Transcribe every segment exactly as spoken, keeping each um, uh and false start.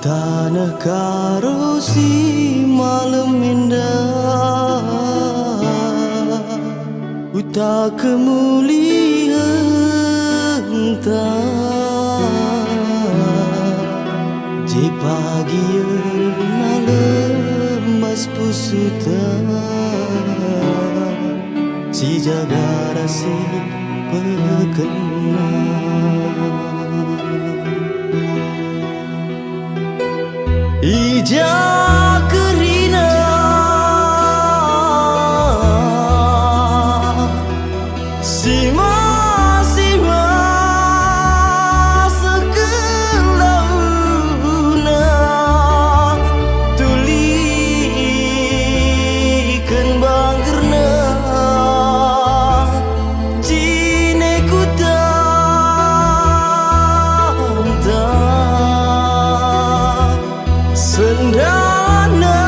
Taneh Karo si malem enda, kuta kemulianta, je pagi ena lembas pusuhta, si jaga ras si pekena. I ja kerina si masi-masi seh launa, tuliken banggerna jine kutanta. Sendana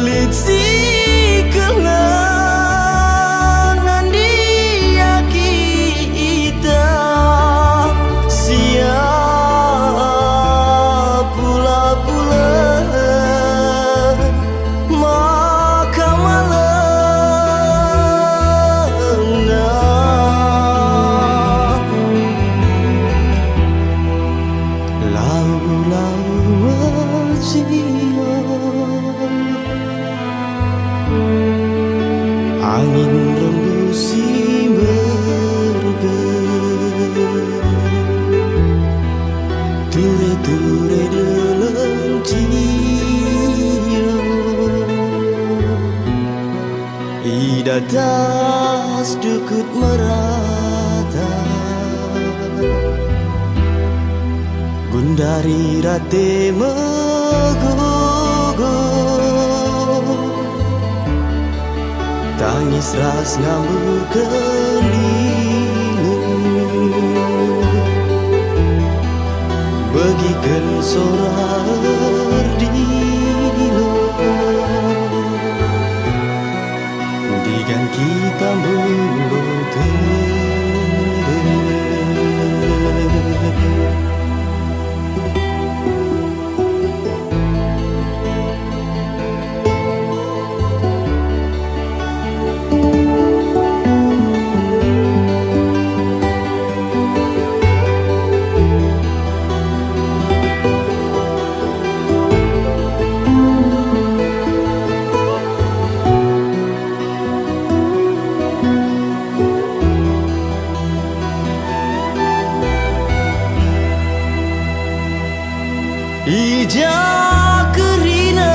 lit si kelengen dia kita, sia pula-pula maka malemna. Lau-lau meciah, angin rembus si mbergeh, ture-ture deleng cia. I datas dukut merata, gundari rate megogo, tangis ras ngambuk kelileng, begiken sora erdilo. Ndigan kita mbungkul tendel. I ja kerina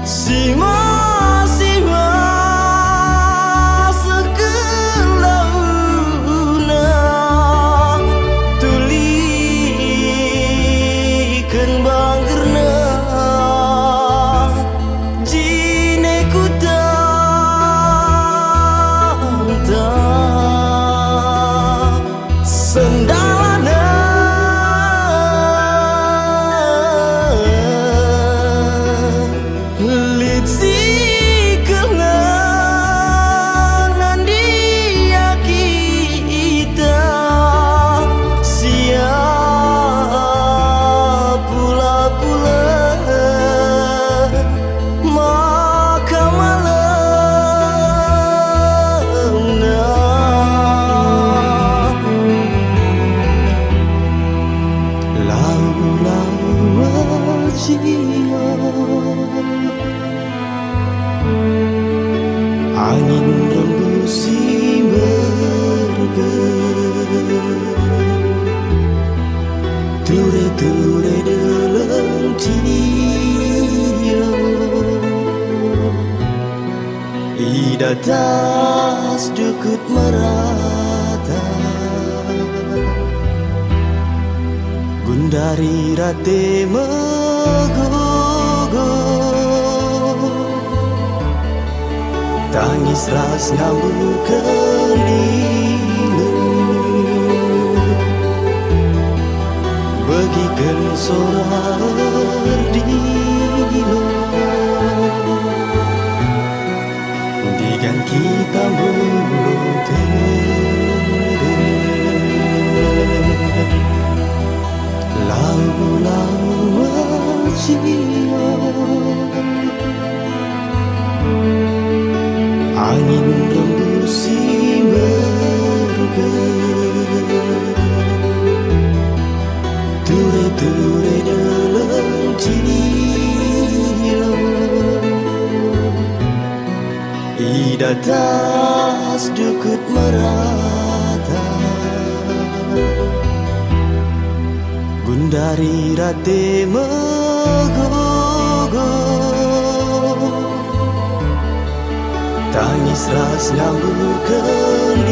si masi-masi seh launa, tuliken banggerna jine kutanta. Sendalana lit si kelengen dia kita, sia pula-pula maka malemna. Lau-lau meciah, angin rembus si mbergeh, ture-ture deleng cia. I datas dukut merata, gundari rate megogo, tangis ras ngambuk kelileng, begiken sora erdilo. Ndigan Angin rembus si mergel, ture-ture deleng cilok i datas dukut merata. Gundari rate megogo, tangis ras ngambeken